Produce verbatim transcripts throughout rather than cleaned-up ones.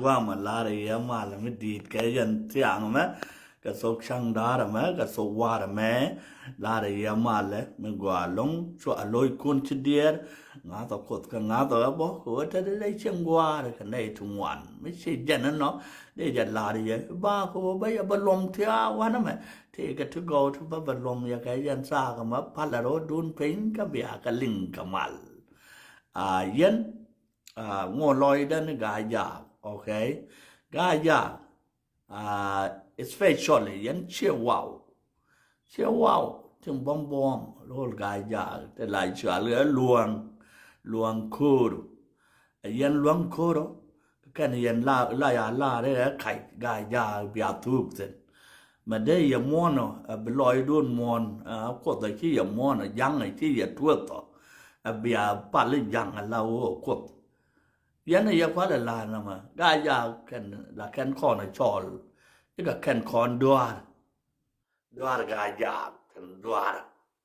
Guamɛ lar yɛ mal mi di̱i̱t kɛ yɛn thiaŋ mɛ kɛ thok caŋ da̱r mɛ kɛ thok war mɛ. Lar yɛ mal mi gua loŋ cua loc kun ci diɛɛr. Ŋa̱th a kuoth kɛ ŋa̱th a bɔ kɛ wä te dee cieŋ gua̱a̱r kɛ nɛy ti ŋuan mi ci jɛn inɔ. Dee jɛ lar yɛ ba kɛ wä bä yɛ bä luɔm thia̱a̱ wanɛ mɛ. Tëëkɛ ti gɔw ti bä bä luɔm yɛ kɛ yɛn thaak mɛ palɛ ro̱o̱dun piny kä bia kɛ liŋ kɛ mal. A yɛn a ŋuɔ lɔcdä ni Gaa Jaak, okay? Gaa Jaak a especially yɛn ciɛ waw. Ciɛ waw tin buɔm buɔm ro̱o̱l Gaa Jaak ti la cual ɛ luäŋ, luäŋ ko̱o̱r. Ɛ yɛn luäŋ ko̱o̱r ɔ kɛn yɛn la la ya la rɛ ɛ kac Gaa Jaak bia thuuk thin. Mɛ dee yɛ muɔ̱ɔ̱n ɔ ɛ bi lɔcdun muɔ̱ɔ̱n ɛ kuoth ɔ ci yɛ muɔ̱ɔ̱n ɔ ja̱ŋ ɔ ci yɛ tueth ɔ. Ɛ bia pal i̱ ja̱ŋ ɛ la wä ɔ kuoth. Yɛn ɛ yɛ kual ɛ la̱r namɛ Gaa Jaak kɛn la kɛn kɔn ɛ cɔɔl. Ikɛ kɛn kɔn dua̱a̱r. Dua̱a̱r Gaa Jaak kɛn dua̱a̱r.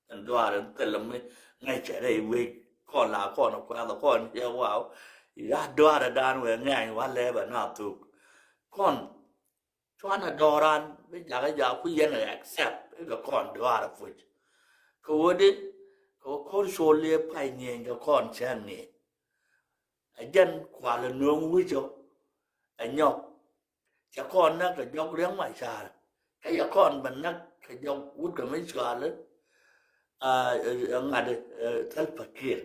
Kɛn dua̱a̱r in thilɛ mi ŋäc cɛ rɛy wec kɔn la kɔn ɛ kuɛth ɛ kɔn cɛ waw. Ya dua̱a̱r ɛ daan wee ŋɛ̈ny wa lɛɛp ɛ na thuk. Kɔn cuanɛ dɔran bi jakä jaak ku yɛn ɛ accept ikɛ kɔn duaar ɛ puc. Kɛ wä di kɛ wä ko̱r col liɛ pay nieny kɛ kɔn cɛ nieny. Ɛ jɛn kual ɛ nööŋ wi̱cɔ ɛ nyɔk. Cɛ kɔn näk kɛ jɔk Riɛk Macar. Kä yɛ kɔn bɛ näk kɛ jɔk wut kɛ mi cual ɛ ŋa̱t ɛ Salva Kiir.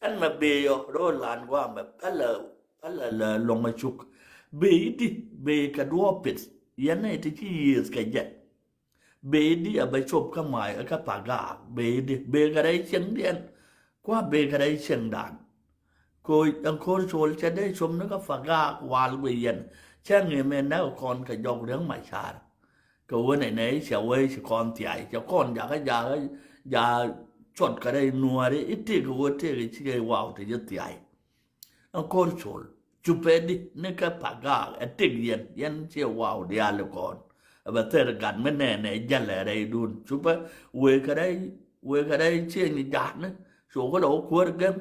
Ɛn mɛ bee yɔ ro̱o̱ lan guamɛ pälɛ pälɛ lɛ luɔ̱ŋ ɛ cuk. Bee i̱di bee kɛ duɔɔp pith yɛn nɛy ti ci yiëëth kɛ jɛ. Bee i̱di a bɛ cop kä mac kä Pagaak bee i̱di bee kɛ rɛy cieŋdiɛn. Kua bee kɛ rɛy cieŋdan. Koc ɛn ko̱r col cɛ dee cop ni kä Pagaak wal guic yɛn. Cɛ ŋi̱i̱m in näk kɔn kɛ jɔk Riɛk Macar. Kɛ wen ɛnɛ i̱ cɛ wee ci kɔn thiac cɛ kɔn jakä jakä ja cuɔt kɛ rɛy nuääri i̱ tëëk wee tëëk i̱ cikɛ waw ti ji̱ thiac. Ɛn ko̱r col cupɛ di ni kɛ Pagaak ɛ tëk yɛn yɛn ciɛ waw diaal i̱ kɔn. Ɛ bɛ thɛr gat mi nɛɛnɛ jälɛ rɛydun cupɛ wee kɛ rɛy wee kɛ rɛy cieny ja̱a̱tni. Cu kulɛ wä kuäär gem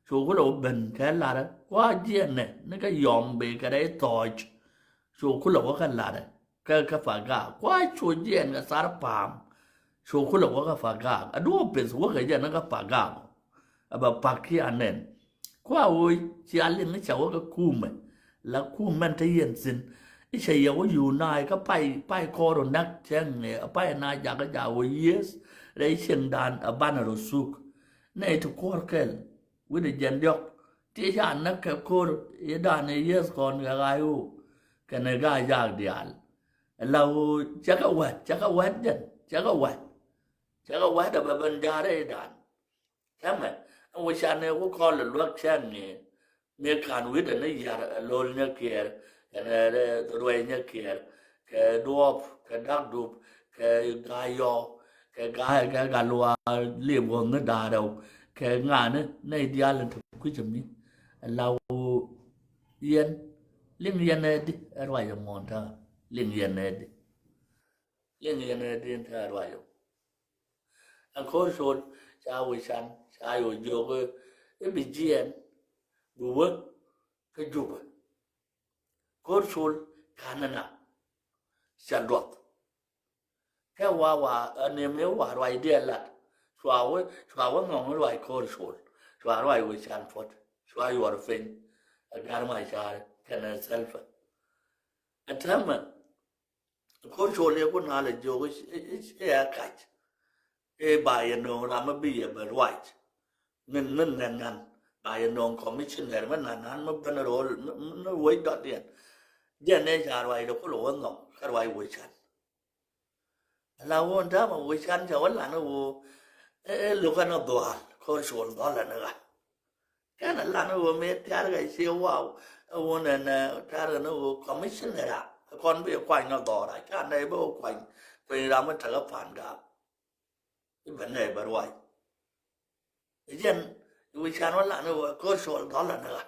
cu kulɛ wä ben kɛ larɛ kua jiɛnɛ ni kɛ yɔm bee kɛ rɛy thɔɔc. Cu kulɛ wä kɛ larɛ kɛ kɛ Pagaak kua cu jiɛn kɛ thar pa̱a̱m. Cu kulɛ wä kɛ Pagaak a duɔ̱ɔ̱p pith wä kɛ jɛn kä Pagaak. A bɛ pak ki anɛn kua wä cia liŋ i̱ cɛ wä kɛ kumɛ. La kumɛn te yɛn thi̱n i̱ cɛ yɛ wä yuu naai kä pay pay kɔɔr wä näk cɛ ŋɛ a pay na jakä jaak wä yiëëth. Rɛy cieŋdan a banɛ rɔ thuk nɛy ti kuɔr kɛl. Wi̱cdɛ jiɛn diɔ̱k ti ca näk kɛ ko̱r i̱ dan i̱ yiëëth kɔn kɛ ɣa̱c ɣöö kɛnɛ Gaa Jaak diaal. La ɣöö cɛ kɛ wät cɛ kɛ wät jɛn cɛ kɛ wät cɛ kɛ wät ɛ bɛ ben ja̱a̱r i̱ dan. Tɛmɛ ɛn wä can ɛ wä kɔl ɛ luäk cɛn ni mi ka̱n wi̱cdɛ ni ya̱r ɛ lo̱l nyɛ kiɛɛr kɛnɛ ruɛy nyɛ kiɛɛr kɛ duɔɔp kɛ dak dup kɛ ga̱a̱c yɔɔ kɛ ga̱a̱c kɛ gal wa liep ɣɔn ni da̱a̱r rɛw kɛ ŋa̱a̱ni nɛy diaal in te kui̱c ɛmi. Ɛ la wä yɛn liŋ yɛn ɛ di ɛ ruac ɛmɔn ta̱a̱ liŋ yɛn ɛ di. Liŋ yɛn ɛ di in ta̱a̱ ruac ɛmɔn. Ɛn ko̱r col ca wä can ca yɛ wä jiök i̱ bi jiɛɛn bi wä kä Jubɛ. Ko̱r col ka̱n ɛna cɛ luɔth. Kɛ wa wa ɛn ëë mëë wa ruacdiɛn lat cua wä cua wä nhɔŋ ruac ko̱r col cua ruac wä can puɔ̱t cua yuɔr piny. Ɛ Gat Macar kɛnɛ Salva. Ɛ täämɛ ko̱r col yɛ kun nalɛ jiök i̱ ɛ kac. I̱ ba yɛ nööŋ ram mi bi yɛ bɛ ruac. Min min nɛn nan ba yɛ nööŋ commissioner mi nan nan mi ben ro̱o̱l mi wec dɔ̱diɛn. Jɛn ëë ca ruacdɛ kulɛ wä nhɔk kä ruac wec can. Ala wä täämɛ wec can ca wä lan i̱ wä ɛ lo̱kɛ ni dhuaal ko̱r col dhɔlɛ ni ɣä. Kɛn a lan i̱ wä mëë tɛ̈r kɛ cië waw ɛ wä nɛn tɛ̈r kɛ ni wä commissioner a kɔn bi kuany ni dhɔra ca nɛy bä wä kuany. Kuany ram mi tekɛ pa̱n gaak i̱ bɛ nɛy bɛ ruac. Jɛn i̱ wä can wä lan i̱ wä ko̱r col dhɔlɛ ni ɣä.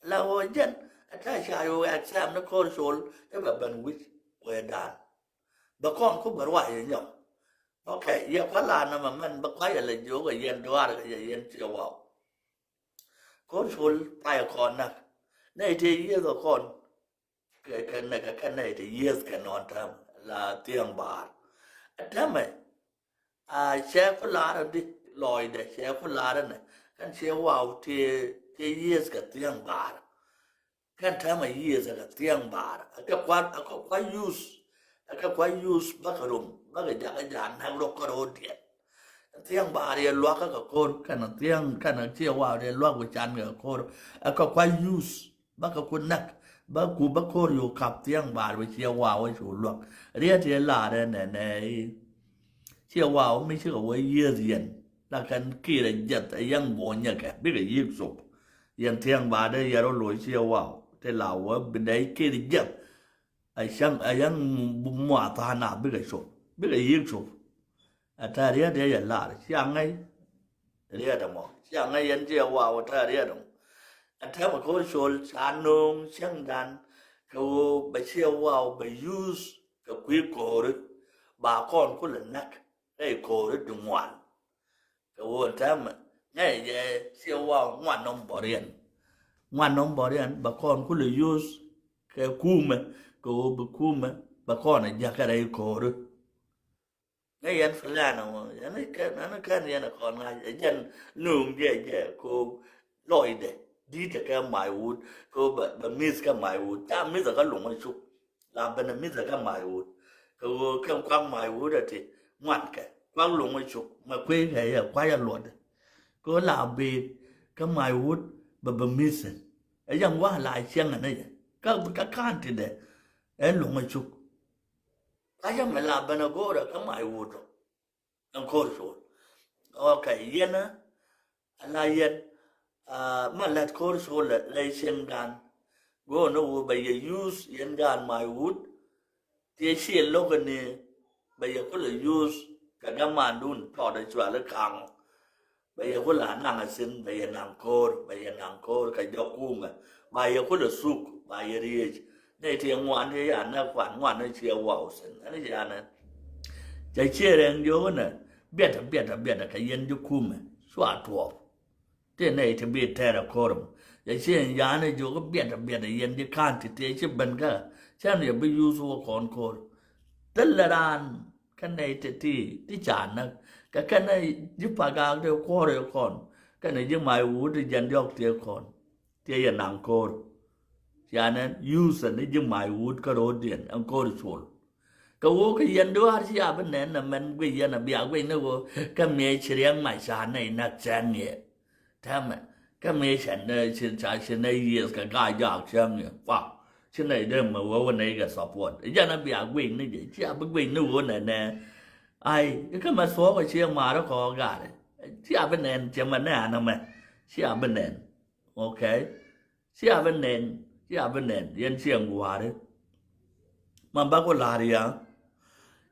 La wä jɛn ɛ ta̱a̱ ca yɛ wä accept ni ko̱r col i̱ bɛ ben wi̱c wee dan. Bɛ kɔn ku bɛ ruac inyɔ. Okay yɛ kua̱ la nɔmɔ mɛn bɛ kua̱ yɛ lɛ jiök ɛ yɛn duaar kɛ yɛ yɛn ciɛ waw. Ko̱r col payɛ kɔn näk. Nɛy tëë yiëëth kɛ kɔn. Kɛ, kɛ nɛ, kɛ, kɛ nɛy tëë yiëëth kɛ nɔn täämɛ la Thiäŋ Baar. Ɛ täämɛ, a cɛ ku lar di lɔcdɛ, cɛ ku lar nɛ. Kɛn Ciɛ Waw tëë, tëë yiëëth kɛ Thiäŋ Baar. Kɛn täämɛ yiëëth kɛ Thiäŋ Baar. Ɛ kɛ kua, ɛ kɛ kua use. Ɛ kɛ kua use bäkɛ rom, bäkɛ jakä ja̱a̱n näk rɔ kärɔɔdiɛn. Thiäŋ Baar yɛ luakä kɛ ko̱r, kɛnɛ Thiäŋ, kɛnɛ Ciɛ Waw yɛ luak wi̱can kɛ ko̱r. Ɛ kɛ kua use, bäkɛ ku näk, bä ku bä ko̱r yo̱o̱ kap Thiäŋ Baar bi Ciɛ Waw cu luak. Riet yɛ lar ɛ nɛnɛ i̱ Ciɛ Waw mi cikɛ wä yiëëth yɛn. La kɛn Kiir ɛ jiɛth ɛ yɛn buɔ̱nyɛ kɛ, bikɛ yiëk cop. Yɛn Thiäŋ Baar dee yɛ rɔ loc Ciɛ Waw. Tëë la wä bi dee Kiir jiɛth. A cäŋ, a yɛn muath tha̱a̱ŋ na bikɛ cop, bikɛ yiëk cop. Ɛ tɛ̈ riet yɛ yɛ lar, cia ŋäc riet ɛmɔ, cia ŋäc yɛn Ciɛ Waw ɛ tɛ̈ riet ɛmɔ. Ɛ täämɛ ko̱r col ca nööŋ cäŋdan kɛ ɣöö bɛ Ciɛ Waw bɛ use kɛ kui̱ ko̱ri, ba kɔn kulɛ näk rɛy ko̱ri di ŋuan. Kɛ ɣöö täämɛ ŋäc jɛ Ciɛ Waw ŋuan nɔm bɔriɛn. Ŋuan nɔm bɔriɛn bɛ kɔn kulɛ use kɛ kumɛ, kɛ ɣöö bi kumɛ bɛ kɔn ɛ jakä rɛy ko̱ri. Ŋäc yɛn plan ɛmɔ, yɛn kɛn, yɛn kɛn yɛn ɛ kɔn ŋa̱c ɛ jɛn nööŋ jɛ jɛ kɛ ɣöö lɔcdɛ di̱t ɛ kɛ Maiwut kɛ ɣöö bɛ, bɛ mi̱th kɛ Maiwut. Ca mi̱th ɛ kä luŋ ɛ cuk. La ben ɛ mi̱th ɛ kä Maiwut. Kɛ ɣöö kɛn kuak Maiwut ɛ ti ŋuan kɛ. Kuak luŋ ɛ cuk. Mɛ kui̱ kɛ yɛ kuac ɛ luɔtdɛ. Kɛ ɣöö la ben kä Maiwut bɛ bɛ mi̱th ɛ. Ɛ jɛn gua̱a̱th la ciɛŋ ɛ ni jɛ. Kä, kä ka̱n ti dɛ. Ɛ luŋ ɛ cuk. Kä yɛ mɛ la ben ɛ go̱o̱rɛ kä Maiwut ɔ. Ɛn ko̱r col. Ok, yɛn ɛ, ala yɛn, ah, ma lät ko̱r col lɛ, lɛ cieŋdan. Go̱o̱r ni wu bɛ yɛ use yɛn gaan Maiwut. Tiɛ ciɛ lo̱k ni bɛ yɛ kulɛ use kɛ dämandun tɔt ɛ cual i̱ kaŋ. Bɛ yɛ kulɛ naŋ a thin, bɛ yɛ naŋ ko̱r, bɛ yɛ naŋ ko̱r kɛ jɔk kumɛ. Ba yɛ kulɛ thuk, ba yɛ riec. Nɛy ti ŋuan ti ya näk kuan ŋuan ni Ciɛ Waw thin. Ɛn ci anɛ. Cɛ ciɛ rɛŋ jiök nɛ, biɛtɛ, biɛtɛ, biɛtɛ kɛ yɛn ji̱ kumɛ. Cua tuɔɔk. Ti nɛy ti bi tɛɛr ɛ ko̱r mɔ. Cɛ ciɛ yan jiök biɛtɛ, biɛtɛ yɛn ji̱ ka̱n ti ti ci ben kä. Cɛn yɛ bi yuth wä kɔn ko̱r. Thilɛ raan kä nɛy ti ti, ti ca näk. Kɛ kɛn ji̱ Pagak ti kuɔr ɛ kɔn. Kɛn ji̱ Maiwut ti jɛn diɔk ti kɔn. Ti yɛ naŋ ko̱r. Cianɛ yuth ni ji̱ Maiwut kä ro̱o̱diɛn ɛn ko̱r col. Kɛ ɣöö kɛ yɛn duaar ci a bi nɛn nɛ mɛn guic yɛn a bia guic ni ɣöö kä miɛ ci riɛk mac ca nɛy näk cɛn yɛ. Täämɛ kä miɛ cɛ nɛ ci ca ci nɛ yiëëth kɛ ga̱a̱c jaak cäŋ yɛ kua. Ci nɛy dee mɛ ɣöö wä nɛy kɛ support. Jɛn a bia guic ni jɛ ci a bi guic ni ɣöö nɛ nɛ. Ai, ikä mɛ thuɔɔk a ci ɛ ma̱a̱r ɛ kɔɔk ga̱a̱r. Ci a bi nɛn cɛ mɛ nɛ anɛ mɛ. Ci a bi nɛn. Ok. Ci a bi nɛn, ci a bi nɛn, yɛn ciɛ ŋuaari. Ma bä ku la̱r ya,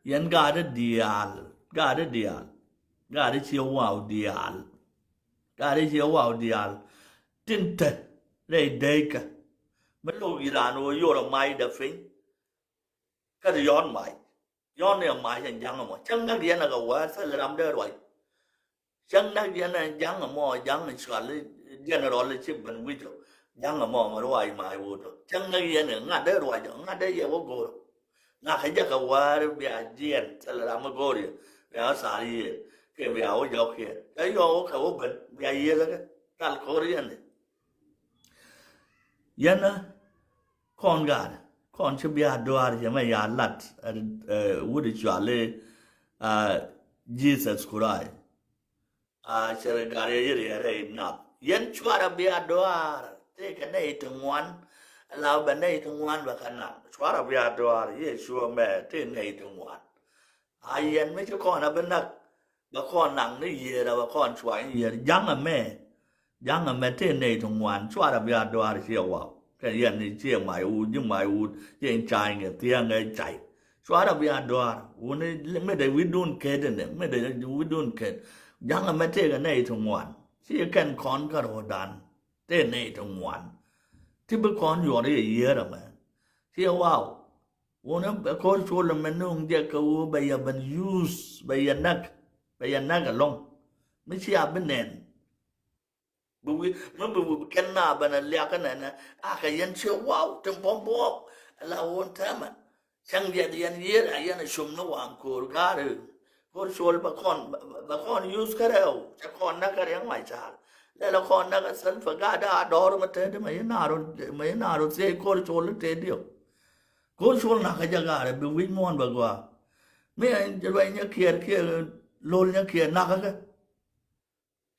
yɛn gaari diaal, gaari diaal, gaari Ciɛ Waw diaal, gaari Ciɛ Waw diaal. Tin te rɛy dɛykä. Mi lo̱k yi raan ɣöö yorɛ mac dɛ piny. Kä ti yɔ̱ɔ̱n mac. Yɔ̱ɔ̱n ni ɛ mac ɛn ja̱ŋ ɛmɔ. Cäŋ näk yɛn ɛ kɛ wäär thil ram dee ruac. Cäŋ näk yɛn ɛn ja̱ŋ ɛmɔ, ja̱ŋ cual i̱ general i̱ ci ben wi̱c ɔ. Ja̱ŋ ɛmɔ mɛ ruac mac wut ɔ. Cäŋ näk yɛn ɛ ŋa̱t dee ruac ɔ, ŋa̱t dee yɛ wä go̱o̱r ɔ. Ŋa̱t kɛ jɛ kɛ wäär bia jiɛn thil ram mi go̱o̱r yɛ. Bia wä thar yɛ. Kɛ bia wä jɔk yɛ. Kɛ yɔw kɛ wä ben bia yieth kɛ. Thal ko̱r yɛn i̱. Yɛn ɛ kɔn gaat kɔn ci bia duaar yɛ mɛ ya lat, eh, wut i̱ cual i̱, ah, Jesus Christ. Ah, cɛ rɛ gar yɛ yɛ rɛ nath. Yɛn cuarɛ bia duaar tëëkɛ nɛy ti ŋuan. La bɛ nɛy ti ŋuan bɛ kɛ naŋ. Cuarɛ bia duaar yɛ cuɔ mɛ tëë nɛy ti ŋuan. A yɛn mi ci kɔn a bi näk. Bɛ kɔn naŋ ni yiëër a bɛ kɔn cuany yiëër. Ja̱ŋ ɛmɛ. Ja̱ŋ ɛmɛ tëë nɛy ti ŋuan. Cuarɛ bia duaar Ciɛ Waw. Kɛ yɛn ni ciɛ mac wut, ji̱ mac wut, ciɛ cany kɛ thia̱ŋ kɛ cay. Cuarɛ bia duaar. Wuni mi dee wi̱dun ket ɛnɛ, mi dee wi̱dun ket. Ja̱ŋ ɛmɛ tëëkɛ nɛy ti ŋuan. Ci kɛn kɔn kä ro̱o̱dan. Tëë nɛy ti ŋuan. Ti bi kɔn yuɔr i̱ yiëër ɛmɛ. Ciɛ Waw. Wun ɛ ko̱r col ɛmɛ no̱o̱ŋ jɛ kɛ ɣöö bɛ yɛ ben use, bɛ yɛ näk, bɛ yɛ näk ɛlɔ̱ŋ. Mi cia bi nɛn. Bi wi̱i̱ mi bi wi̱i̱ kɛn na bɛn a liak kɛ nɛnɛ. A kɛ yɛn ciɛ waw tin pɔm buɔɔk. Ala won tɛmɛ. Cäŋ diɛt yɛn yiëër a yɛn a cum ni waŋ ko̱o̱r ga̱a̱ri. Ko̱o̱r col bɛ kɔn, bɛ kɔn yuth kärɛw. Cɛ kɔn näk kɛ Riɛk Macar. Lɛl a kɔn näk a Salva gaat a dɔɔr mi tɛt mɛ yi naar, mɛ yi naar thiec ko̱o̱r col tɛt diɔ. Ko̱o̱r col nakä jɛ gaarɛ bi wi̱c muɔ̱ɔ̱n bɛ gɔaa. Mi ɛn ruɛny nyɛ kiɛɛr kiɛ lo̱l nyɛ kiɛɛr nakä kɛ.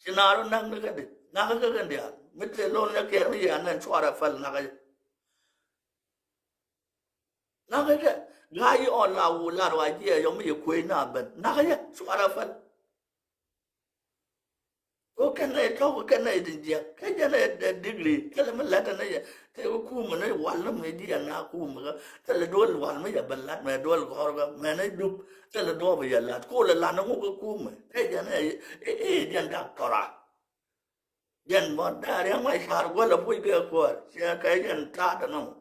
Ci naar wä näk ni kä di nakä kɛ kɛn diaal mi tëë lo̱l nyɛ kiɛɛr mi yɛ anɛn cuarɛ päl nakä jɛ. Nakä jɛ gaa yi ɔn la wu lar wa jiɛ yɔ mi yɛ kuec na ben nakä jɛ cuarɛ päl. Ko kɛn nɛ tɔk kɛn nɛ din jiɛ kɛ jɛ nɛ degree kɛlɛ mi lɛt nɛ jɛ. Tɛ ko kum nɛ wal nɛ mi jiɛ na kum kä tɛ lɛ duɔl wal mi jɛ bɛ lat mɛ duɔl gɔr kä mɛ nɛ dup tɛ lɛ duɔp jɛ lat ko lɛ lat nɛ ŋu kä kum mɛ tɛ jɛ nɛ. Ɛ jɛ dak tɔra jɛn mɔ da̱a̱r yɛ ŋuac car guäl a puc kɛ kuäär cɛ kɛ jɛn ta̱a̱ dɛ nɔmɔ.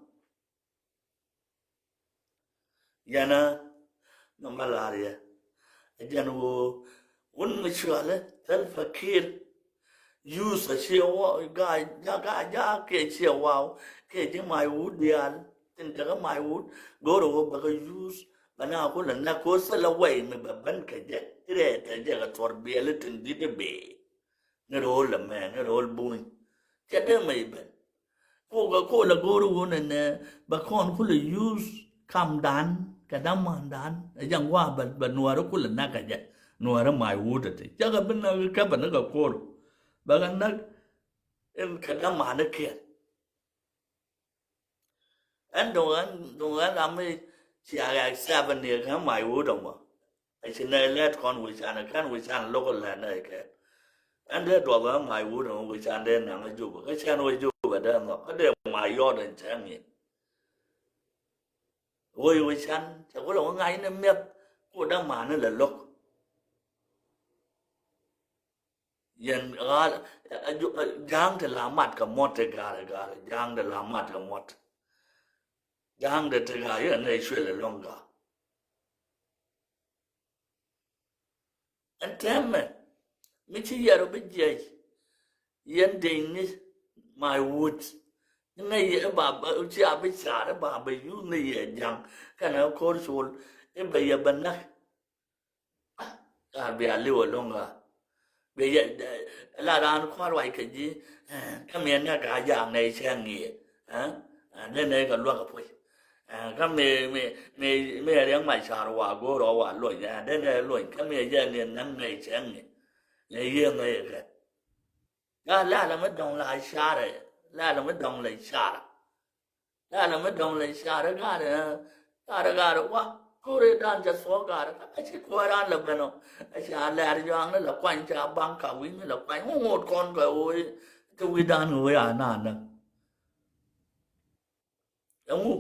Yɛn a nɔmɔ la̱r yɛ ɛ jɛn ɣöö wun mi cuali Salva Kiir. Yuth a ciɛ wä gaa ja gaa ja kiɛ ciɛ waw kiɛ ji̱ mac wut diaal tin tekɛ mac wut go̱o̱r ɣöö bɛ kɛ yuth bɛ na kulɛ nɛk ko̱ thilɛ wɛy mi bɛ ben kɛ jɛ ti rɛɛ tɛ jɛ kɛ thuɔr biɛli tin di̱t i̱ bee. Ni ro̱o̱l ɛmɛ ni ro̱o̱l buny. Cɛ dee mɛ i̱ ben. Kokɛ kolɛ go̱o̱r wun ɛnɛ bɛ kɔn kulɛ yuth kamdan kɛ damandan ɛ jɛ ŋua̱a̱ bɛ nuäärä kulɛ näk kɛ jɛ nuäärä mac wut ɛ ti cakɛ bi näk kɛ bɛ ni kɛ ko̱r. Bɛ kɛ näk in kɛ damanä kiɛn. Ɛn duŋ ɛn duŋ ɛn ram mi cia ɣɛɛk seven year kɛ mac wut ɔmɔ. Ɛ ci nɛy lɛt kɔn wi̱can ɛ kɛn wi̱can lo̱k lɛt nɛy kɛn. Ɛn dee duɔth ɛ mac wut ɔmɔ wi̱can dee naŋ ɛ Jubɛ kä cɛn wec Jubɛ dee nhɔk kä dee mac yɔt ɛn cɛ ŋi̱n. Wec wi̱can cɛ kulɛ wä ŋa̱c ni mi̱eth ku dee ma̱a̱ni lɛ lo̱k. Yɛn ɣa̱l ja̱a̱ŋ ti la mat kɛ muɔt ti ga̱a̱r ga̱a̱r ja̱a̱ŋ ti la mat kɛ muɔt. Ja̱a̱ŋ ti ti ga̱a̱r yɛn nɛ cuël ɛlɔ̱ŋ ga̱a̱r. Ɛn tɛmɛ mi ci yɛr bi jiɛc yɛn deny ni mac wut. Ni ŋäc yɛ iba ci a bi car iba bi yuth ni yɛ ja̱ŋ kɛnɛ ko̱r col iba yɛ bɛ näk. Car bia liw ɛlɔ̱ŋ ɣa̱. Bia yɛ la raan kua̱r wac kɛ ji̱. Kä miɛ nɛk a jaak nɛy cɛ ŋiɛ. Dee nɛy kɛ luäk ɛ puɔ̱c. Kä mi mi mi mi Riɛk Macar wa go̱o̱r ɔ wa luɔny dee nɛy luɔny kä miɛ jɛ ni nɛk nɛy cɛ ŋiɛ. Nɛy yiëë nɛy kɛ. Gaa lɛl mi dɔ̱ŋ la carɛ lɛl mi dɔ̱ŋ la carɛ. Lɛl mi dɔ̱ŋ lɛ carɛ ga̱rɛ ga̱rɛ ga̱rɛ wa. Ko̱rɛ dan jɛ thuɔ̱k ga̱rɛ kä ci kuäran lɛ ben ɔ. Ca lɛr jɔaŋ ni lɛ kuany ca baŋ ka wi̱ny ni lɛ kuany ŋu ŋot kɔn kɛ ɣöö ti wi̱dan ɣöö ya nanä. Ɛŋu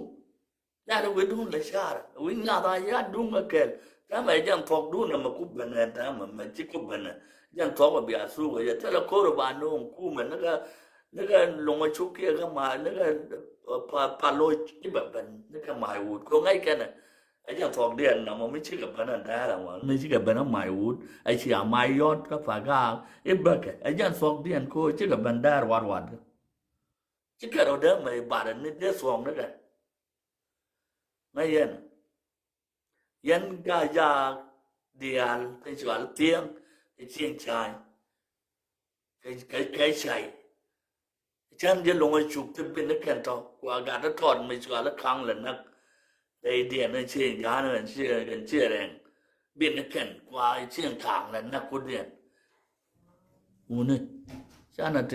lɛl wi̱dun lɛ carɛ wi̱ny ŋa̱th a ya duŋ kɛ kɛl. Täämɛ jɛn thuɔ̱kdun ɛmɛ ku benɛ täämɛ mɛ ci ku benɛ. Jɛn thuɔ̱k ɛ bia thuk ɛ yɛ thilɛ ko̱rɛ ba no̱o̱ŋ kumɛ ni kɛ ni kɛ luŋä cuk kiɛ kɛ ma ni kɛ pa pa loc i̱ bɛ ben ni kɛ ma iwut ko ŋäc kɛnɛ. Ɛ jɛn thuɔk diɛn nɔmɔ mi cikɛ ben ɛ dɛɛr ɛŋɔ mi cikɛ ben ɛ ma iwut ɛ cia ma yɔt kä pa gaak i̱ bäkɛ ɛ jɛn thuɔk diɛn ko cikɛ ben dɛɛr wat wat. Cikɛ rɔ dee mɛ ibat ɛ ni dee thuɔk ni kɛ. Ŋäc yɛn. Yɛn gaa jaak diaal kä cual thieŋ kä cieŋ cay. Kä kä kä cay. Cän jɛ loŋ a cuk ti bin ni kɛn tɔ kua gat a tɔt mi cual a kaŋ lɛ näk. Tɛy diɛn a cieŋ ja̱a̱n a cieŋ kɛn cieŋ rɛŋ. Bin ni kɛn kua cieŋ kaŋ lɛ näk ku diɛn. Wuni. Can a ti